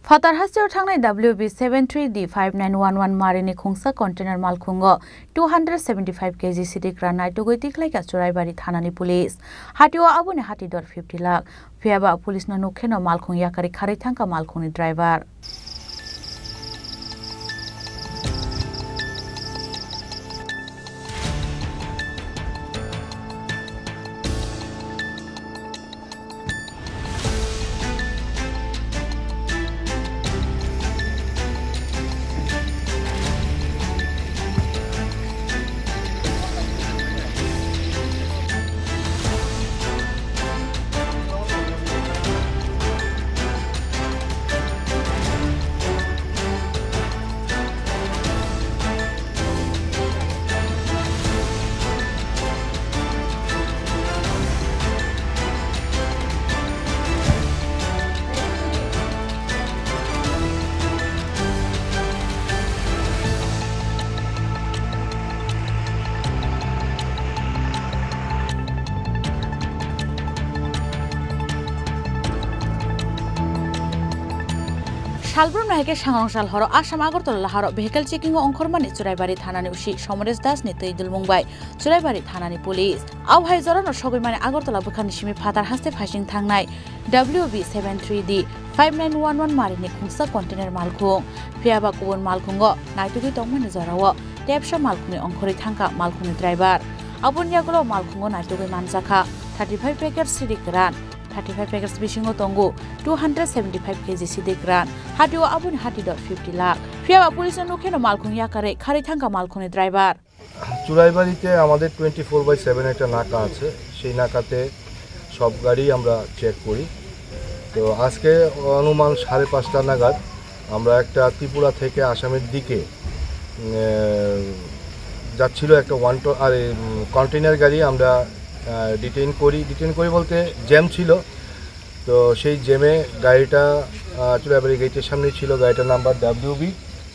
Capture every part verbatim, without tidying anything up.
Phatar hasteo thangnai W B seven three D five nine one one marini khungsa container malkhungo two hundred seventy-five K G sidik ran naitugwi tikhlaikha Churaibari thanani police. Hatio aboni hati dor fifty lakh. Phiyaba police no nukheno malkhung yakarwi kharwi thangkha malkhungni driver. Salbrum nahike sangrong sal horo Assam Agartala laharo vehicle checking o ongkhormani Churaibari thanani usi Somoresh Das ni twi dulmung bai Churaibari thanani police. Awhai jorano sogwimani Agartala bwkhani simi phatar haste phaising thangnai W B seven three D five nine one one marini khungsa container malkhung. Phiyaba kubun malkhungo naitugwi tongmani jorao tepsa malkhungni ongkhorwi thangkha malkhungni driver. Aboni yagulo malkhungo naitugwi manjakha thirty-five packet sidik kwran, thirty-five packets bisingo tongo two hundred seventy-five K G sidik kwran, hatio aboni hati dor fifty lakh. Phiyaba police no nukheno malkhung yakarwi kharwi thangkha malkhungni driver. চুরাইবাড়িতে আমাদের twenty four by seven একটা নাকা আছে, সেই নাকাতে সব গাড়ি আমরা চেক করি। তো আজকে অনুমান সাড়ে পাঁচটা নাগাদ আমরা একটা ত্রিপুরা থেকে আসামের দিকে, উম, আহ, যাচ্ছিল একটা ওয়ান ট-, আরে, উম, কন্টেইনার গাড়ি আমরা, আহ, ডিটেইন করি। ডিটেইন করি বলতে জ্যাম ছিল। তো সেই জ্যামে গাড়িটা, আহ, চুরাইবাড়ি গেটের সামনেই ছিল। গাড়িটার number W B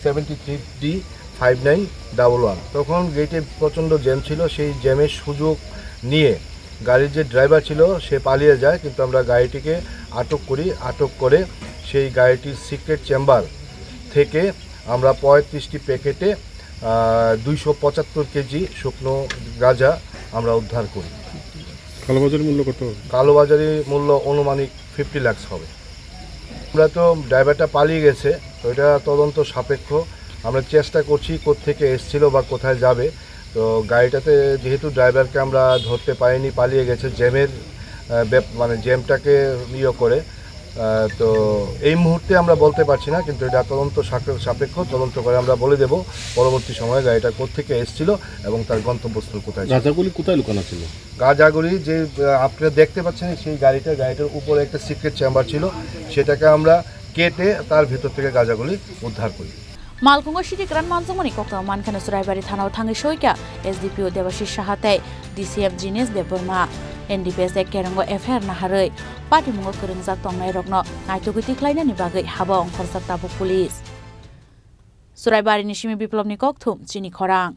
seventy three D five nine double one. তখন গেটে প্রচণ্ড জ্যাম ছিল। সেই জ্যামের সুযোগ নিয়ে গাড়ির যে ড্রাইভার ছিল, সে পালিয়ে যায়, কিন্তু আমরা গাড়িটিকে আটক করি। আটক করে সেই গাড়িটির সিক্রেট চেম্বার থেকে আমরা পঁয়ত্রিশটি প্যাকেটে, আহ, দুইশো পঁচাত্তর কেজি শুকনো গাঁজা আমরা উদ্ধার করি। কালোবাজারি মূল্য কত? কালোবাজারি মূল্য আনুমানিক ফিফটি লাখস হবে। আমরা তো ড্রাইভারটা পালিয়ে গেছে, তো এটা তদন্ত সাপেক্ষ। আমরা চেষ্টা করছি কোত্থেকে এসছিল বা কোথায় যাবে। তো গাড়িটাতে যেহেতু ড্রাইভারকে আমরা ধরতে পারিনি, পালিয়ে গেছে জ্যামের, আহ, ব্যাপ-, মানে জ্যামটাকে ইয়ে করে। আহ, তো এই মুহূর্তে আমরা বলতে পারছি না, কিন্তু এটা তদন্ত সাপে-, সাপেক্ষ, তদন্ত করে আমরা বলে দেব পরবর্তী সময়ে গাড়িটা কোত্থেকে এসছিল এবং তার গন্তব্যস্থল কোথায় ছিল। গাঁজাগুলি কোথায় লুকানো ছিল? গাঁজাগুলি যে, আহ, আপনারা দেখতে পাচ্ছেন সেই গাড়িটা, গাড়িটার উপরে একটা সিক্রেট চেম্বার ছিল, সেটাকে আমরা কেটে তার ভিতর থেকে গাঁজাগুলি উদ্ধার করি। Malkhungo sidik kwran manjakmani koktwma mankheno Churaibari thanao thangwi soikha S D P O Debashish Saha tei D C M Jinesh Debbarma. N D P S A Kerongo F I R naharwi patimungo kwrwngjak tongnairokno naitugwi tikhlainani bagwi haba ongkhorjak tabuk police. Churaibarini simi Biplobni kokthum chini khorang.